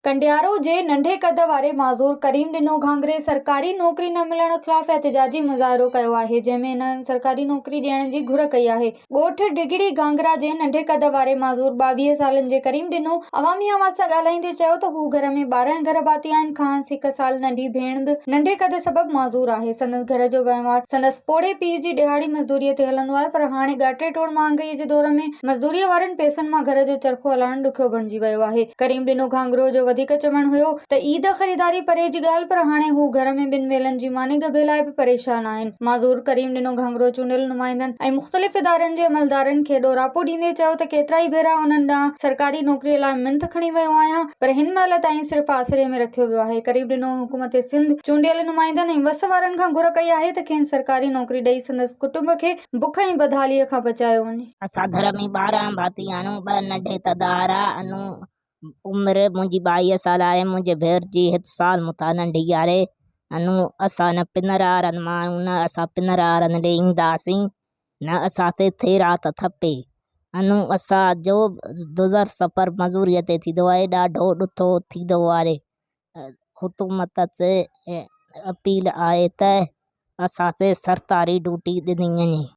ڪنڊيارو جي ننڍي قد واري معذور ڪريم ڏنو گهانگهري سرڪاري نوڪري نه ملڻ خلاف احتجاجي مظاهرو ڪيو آهي جنهن ۾ هنن سرڪاري نوڪري ڏيڻ جي گهر ڪئي آهي. ڳوٺ ڊگهڙي گهانگهرا جي ننڍي قد واري معذور 22 سالن جي ڪريم ڏنو عوامي آواز سان ڳالهائيندي چيو ته هو گهر ۾ 12 گهر ڀاتي آهن کانئس هڪ سال ننڍي ڀيڻ به ننڍي قد سبب معذور آهي سندس گهر جو وهنوار سندس پوڙهي پيء جي ڏهاڙي مزدوري تي هلندو آهي پر هاڻي ڳاٽي ٽوڙ مهانگائي جي دور ۾ مزدوري وارن پئسن مان گهر جو چرخو هلائڻ ڏکيو بڻجي ويو آهي. ڪريم ڏنو گهانگهرو جو وڌيڪ چوڻ هيو ته عيد خريداري پري جي ڳالهه پر هاڻي هو گهر ۾ ٻن ويلن جي ماني ڳڀي لاء به پريشان آهن. معذور ڪريم ڏنو گهانگهرو چونڊيل نمائندن ۽ مختلف ادارن جي عملدارن کي ڏوراپو ڏيندي چيو ته ڪيترائي ڀيرا انهن ڏانهن سرڪاري نوڪري لاء منٿ کڻي ويو آهيان پر هن مهل تائين صرف آسري ۾ رکيو ويو آهي. ڪريم ڏنو حڪومت سنڌ، چونڊيل نمائندن ۽ وس وارن کان گهر ڪئي آهي ته کين سرڪاري نوڪري ڏئي سندس ڪٽنب کي بک ۽ بدحالي کان بچايو وڃي. اسان گهر ۾ 12 ڀاتي آهيون، ٻه ننڍي تدارا انو عمر منهنجي 22 سال آهي، منهنجي ڀير جي هڪ سال مون کان ننڍي آهي، انو اسان نه پنرارن مان آهيون نه اسان پنرارن ڏي اينداسين نه اسان کي خيرات کپي، انو اسان جو گذر سفر مزوريء تي ٿيندو آهي، ڏاڍو ڏکيو ٿيندو آهي، حڪومت کي اپيل آهي ته اسان کي سرڪاري ڊيوٽي ڏني وڃي.